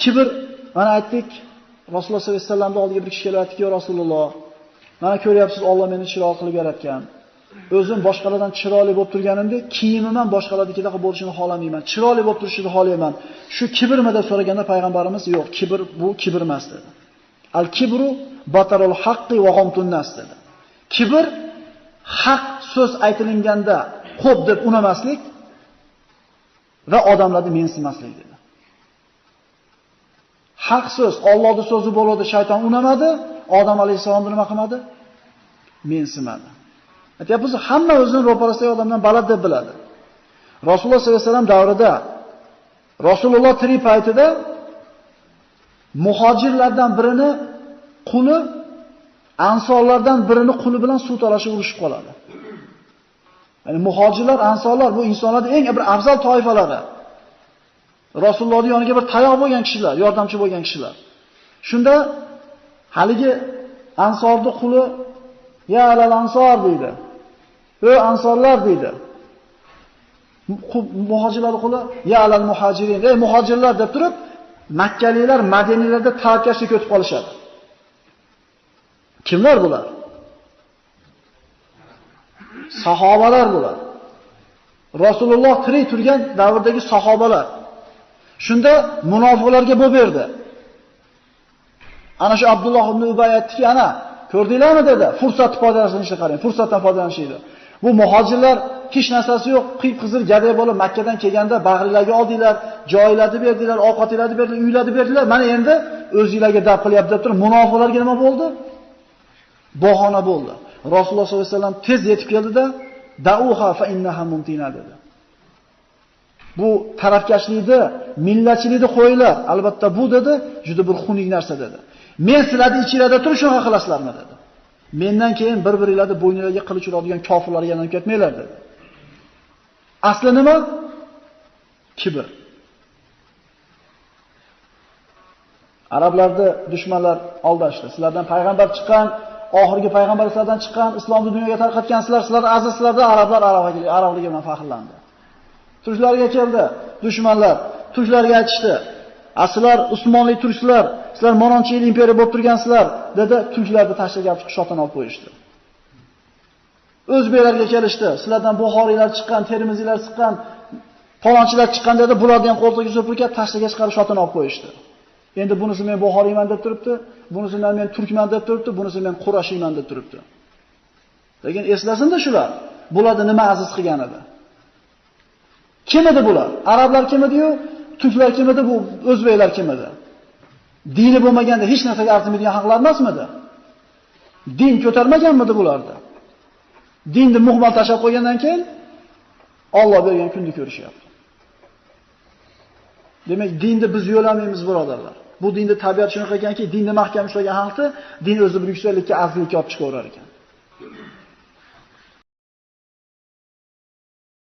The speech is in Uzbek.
Kibr, mana aytdik, Rasululloh sollallohu alayhi vasallamning oldiga bir kishi kelib aytdiki, "Ya Rasululloh, mana ko'ryapsiz, Alloh meni chiroyli qilib yaratgan. O'zim boshqalardan chiroyli bo'lib turganimda, kiyimim ham boshqalarnikidaqa bo'lishini xohlamayman. Chiroyli bo'lib turishini xohlayman. Shu kibrmi?" deb so'raganda payg'ambarimiz, "Yo'q, kibr bu kibr emas" dedi. Al-kibru batarul haqqi va g'amtun nas dedi. Kibr haq so'z aytilganda xo'p deb unamaslik va odamlarni mensimaslik dedi. Haq so'z, Allohning so'zi bo'ladi, shayton unamadi, Odam alayhissalomni nima qilmadi? Mensimadi. Aytyapmiz, hamma o'zini ro'parasidagi odamdan balad deb biladi. Rasululloh sollallohu alayhi vasallam davrida, Rasululloh tirik paytida muhojirlardan birini quli ansorlardan birini quli bilan suv talashib urushib qoladi. Ya'ni muhojirlar, ansorlar bu insonlarning eng bir afzal toifalari. Rasulullohning yoniga bir tayoq bo'lgan kishilar, yordamchi bo'lgan kishilar. Shunda haligi ansorning quli ya alal ansor deydi. Ey ansorlar deydi. Muhojirlar quli ya alal muhajirin, ey muhojirlar deb turib, Makkaliklar Madinalarda tavakkashlik o'tib qolishadi. Kimlar bular? Sahobalar bular. Rasululloh tirik turgan davrdagi sahobalar. Shunda munofiqlarga bu berdi. Ana shu Abdulloh ibn Ubay aytdiki, ana ko'rdinglarmi dedi. Fursatni foydalanishni qarang, fursatdan foydalanishdi. Bu muhojirlar hech narsasi yo'q, qip-qizil gaday bo'lib Makkadan kelganda bag'rilarga oldinglar, joylarni berdilar, ovqatlarni berdilar, uylarni berdilar. Mana endi o'zingizlarga daf qilyapti deb turib, munofiqlarga nima bo'ldi? Bahona bo'ldi. Rasululloh sollallohu alayhi vasallam tez yetib keldida, "Dauha fa innaha mumtina" dedi. Bu tarafkashlikni, millatchilikni qo'yinglar. Albatta bu dedi, juda bir xunuk narsa dedi. Men sizlarning ichingizda turib shunaqa qilasizlarmi dedi. Mendan keyin bir-biringlarni bo'yninglarga qilich uradigan kofirlarga aylanib ketmanglar dedi. Asli nima? Kibr. Arablarni dushmanlar aldashdi. Sizlardan payg'ambar chiqqan, oxirgi payg'ambar sizlardan chiqqan, islomni dunyoga tarqatgan sizlar, sizlar azizsizlar, arablar arabligi bilan faxrlandi. Turklarga keldi dushmanlar, turklarga aytishdi. Sizlar Usmonli turklar, sizlar Mononchi yil imperiya bo'lib turgansizlar, dedi, turklarni tashlaga olib chiqib olib qo'yishdi. O'zbeklarga kelishdi. Sizlardan Buxoriylar chiqqan, Termiziylar chiqqan, falonchilar chiqqan dedi, bularni ham qo'ltiqqa supurkab tashlaga chiqarib shotini olib qo'yishdi. Endi bunisi men Buxoriyman deb turibdi, bunisi men turkman deb turibdi, bunisi men Qurashiyman deb turibdi. Lekin eslasin-da shular, bularni nima aziz qilgan edi? Kim edi bular? Arablar kim edi-yu, turklar kim edi, bu o'zbeklar kim edi? Dini bo'lmaganda hech narsaga arzimaydigan xalqlar emasmidi? Din ko'tarmaganmidi bularda? Dinni muhmal tashlab qo'ygandan keyin Alloh bergan kunni ko'rishyapti. Demak, dinni biz yo'lamaymiz, birodarlar. Bu dinni tabiat shunaqa ekanki, dinni mahkam ushlagan xalqni din o'zi bir yuksaklikka, azizlikka olib chiqaverar ekan.